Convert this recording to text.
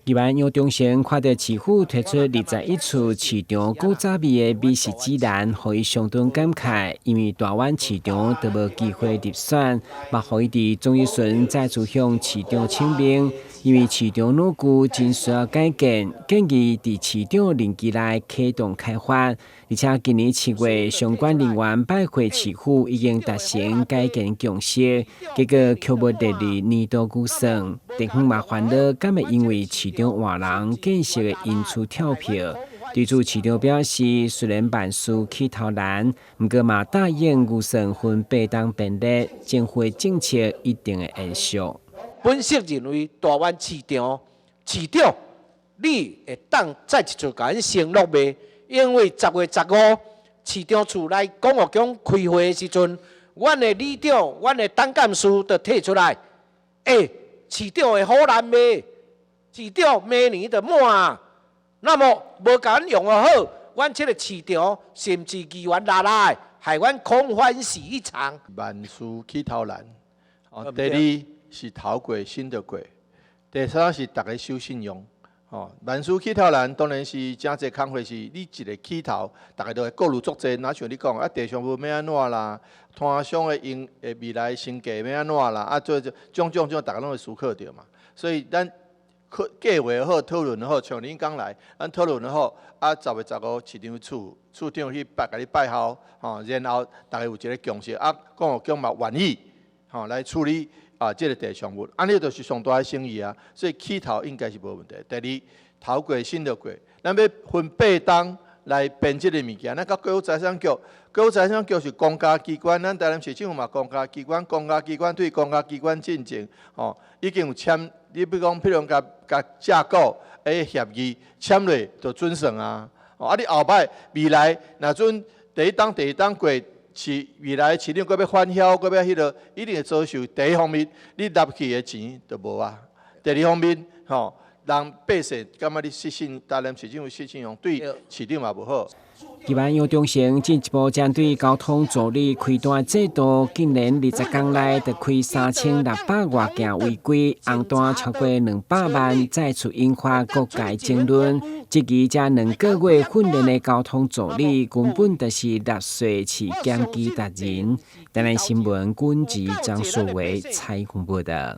議員楊忠誠看著市府推出21處市場古早味的美食指南，予伊相當感慨，因為大灣市場都無機會入選，嘛予伊佇總質詢再次向市長請命，因為市場老舊真需要改建，建議佇市長任期內啟動開發，而且今年7月相關人員拜會市府，已經達成改建共識，結果卻無列入年度預算。地方嘛煩惱，敢會因為市長換人建設會因此跳票？對此市長表示，雖然萬事起頭難，毋過嘛答應預算分八冬編列，政府的政策一定會延續。本席認為大灣市場市長，你會當再一次共阮承諾袂？因為10月15市長厝內公務局開會的時陣，阮的里長、阮的董監事就提出來，欸，市長會唬爛袂？市長明年就滿啊，那麼無共阮用予好，阮這个市長甚至議員拉來，害阮空歡喜一場。萬事起頭難，哦，第二是頭過身就過，第三是逐家守信用。哦，萬事起頭難，當然是誠濟工課是你一个起頭，逐家都會顧慮足濟。若像你講啊，地上物欲按怎啦，攤商的用的未來生計欲按怎啦，啊，這種種種，逐家攏會思考著嘛。所以咱計劃好，討論好，像恁講來，咱討論好，啊，10月15市長處處長去拜，共你拜候，吼，然後逐家有一个共識，啊，公務局嘛願意，吼，來處理啊，這个地上物，按呢就是上大的誠意啊，所以起頭應該是無問題。第二，頭過身就過，咱欲分八冬來編這个物件，咱佮國有財產局，國有財產局是公家機關，咱台南市政府嘛公家機關，公家機關對公家機關進前，吼，已經有簽，你比如講，譬如講共架構的協議簽落就準算啊。啊，你後擺未來若準第一冬、第二冬過。市未來市長閣欲返鄉，閣欲彼落，一定會遭受。第一方面，你納去的錢就無啊；第二方面，吼，人百姓感覺你失信，台南市政府失信用，對市長嘛無好。議員楊忠誠進一步針對交通助理開單制度，竟然20工內就開3600外件違規紅單超過200萬，再次引發各界爭論，質疑這兩個月訓練的交通助理根本就是納稅飼檢舉達人。台南新聞軍籍張淑維採訪報道。